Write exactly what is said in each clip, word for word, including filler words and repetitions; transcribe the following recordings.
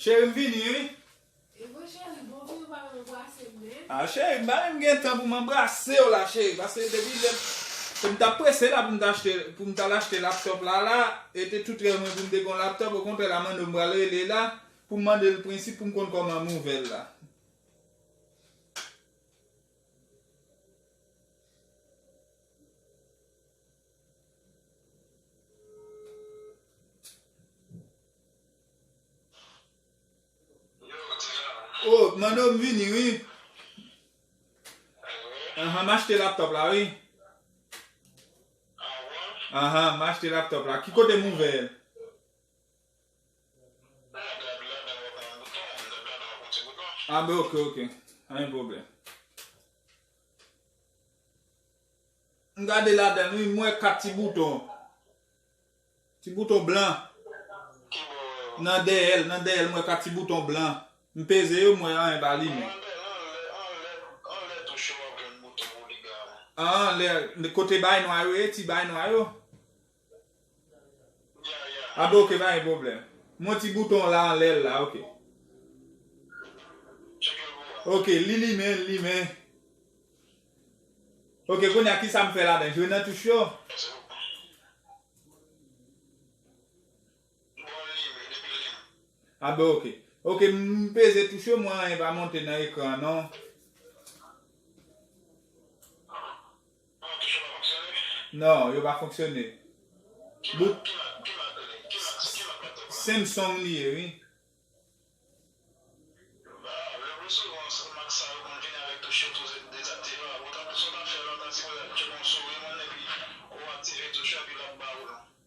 Cheri, m vini, wi. E bon, cheri, bon, vini, w pa menm anbrase m, men. Ah, cheri, m pa menm gen tan pou m anbrase w la, cheri. Paske depi lè, m t ap prese la pou m t achte, pou m t al achte laptop la, la. E te tou trè mwen pou m te gen yon laptop. Okontrè, la, mande m pral rele la pou m mande l prensip pou m konn kòman m ouvè l la. Oh, mande w m vini, wi. Ahan, m achte laptop la, wi. Ahan, m achte laptop la. Ki kote m ouvè l? Ah, ben, ok, ok. Pa gen pwoblèm. M gade ladan l, wi, m wè kat ti bouton. Ti bouton blan. Nan dèyè l, nan dèyè l, m wè kat ti bouton blan. M peze yo, m wè anyen pa limen. Anlè, anlè, anlè, anlè touche w ap jwenn bouton oliga. Ah, anlè, kote bay nwa yo ye, ti bay nwa yo? Ah, ben, ok, pa gen pwoblèm. M wè ti bouton la anlè l la, ok. Ok, li limen, li limen. Ok, kounye a, ki sa m fè ladan? Jwe nan touch yo? Ah, ben, ok. Ok, m peze touch yo, m wè anyen pa monte nan ekran an, non. Non, yo pa fonksyone. Bout Samsung li ye, wi.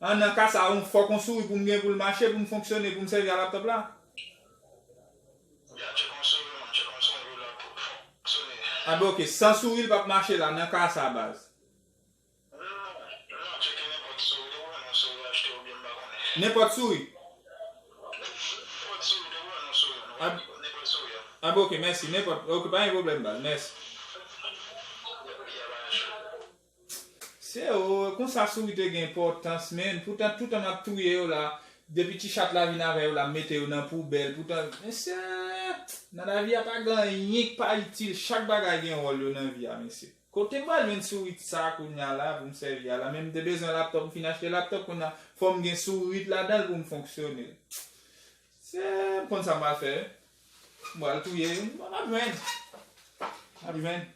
Ah, nan ka sa, yon, fòk yon souri pou m gen pou l mache, pou m fonksyone, pou m sèvi a laptop la? Ah, ben, ok. San souri, l p ap mache la, nan ka sa, baz. Nenpòt souri? Ah, ah, ben, ok, mèsi. Nenpòt. Ok, pa gen pwoblèm, baz. Mèsi. Se, o, konsa souri te gen enpòtans, men. Poutan, toutan m ap touye yo la, depi ti chat la vin avè yo la, m mete yo nan poubèl. Poutan, mesye, nan lavi a pa gen anyen k pa itil. Chak bagay gen wòl yo nan vi a, mesye. Kote m pral jwenn sourit sa kounye a la pou m sèvi a la? Men m te bezwen laptop, m fin achte laptop, kounye a fò m gen sourit ladan l pou m fonksyone. Se, m konn sa m pral fè. M pral touye, m ap jwenn. M ap jwenn.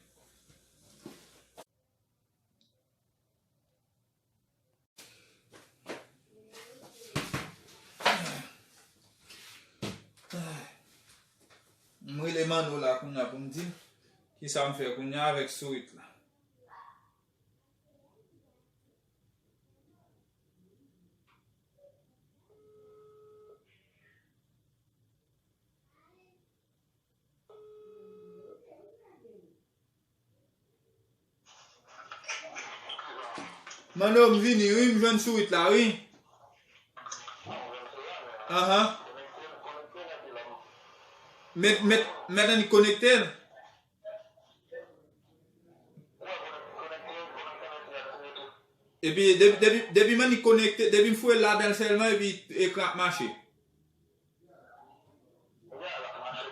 M rele Manno la kounye a pou m di l kisa m fè kounye a avèk sourit la. Manno, m vini, wi, m jwenn sourit la, wi. Ahan. Mèt, mèt, mèt annik konekte l. Epi, depi, depi, depi m annik konekte, depi m foure l ladan l sèlman, epi ekran ap mache.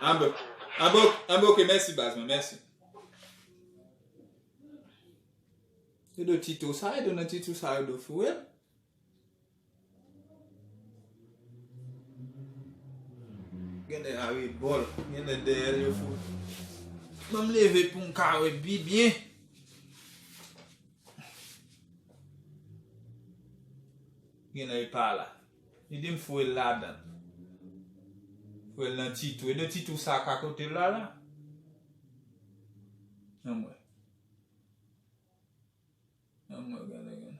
Anben, anben, anben, ok, mèsi, baz mwen, mèsi. E de tito sa, e de nan tito sa, e de foure l. Genlè arebò l, genlè dèyè l yo foure. Ban m leve pou m ka wè pi byen. Genlè li pa la. Li di m foure l ladan. Foure l nan ti twou. E de ti twou sa ka kote l la la? Ann wè. Ann wè, gade, gade.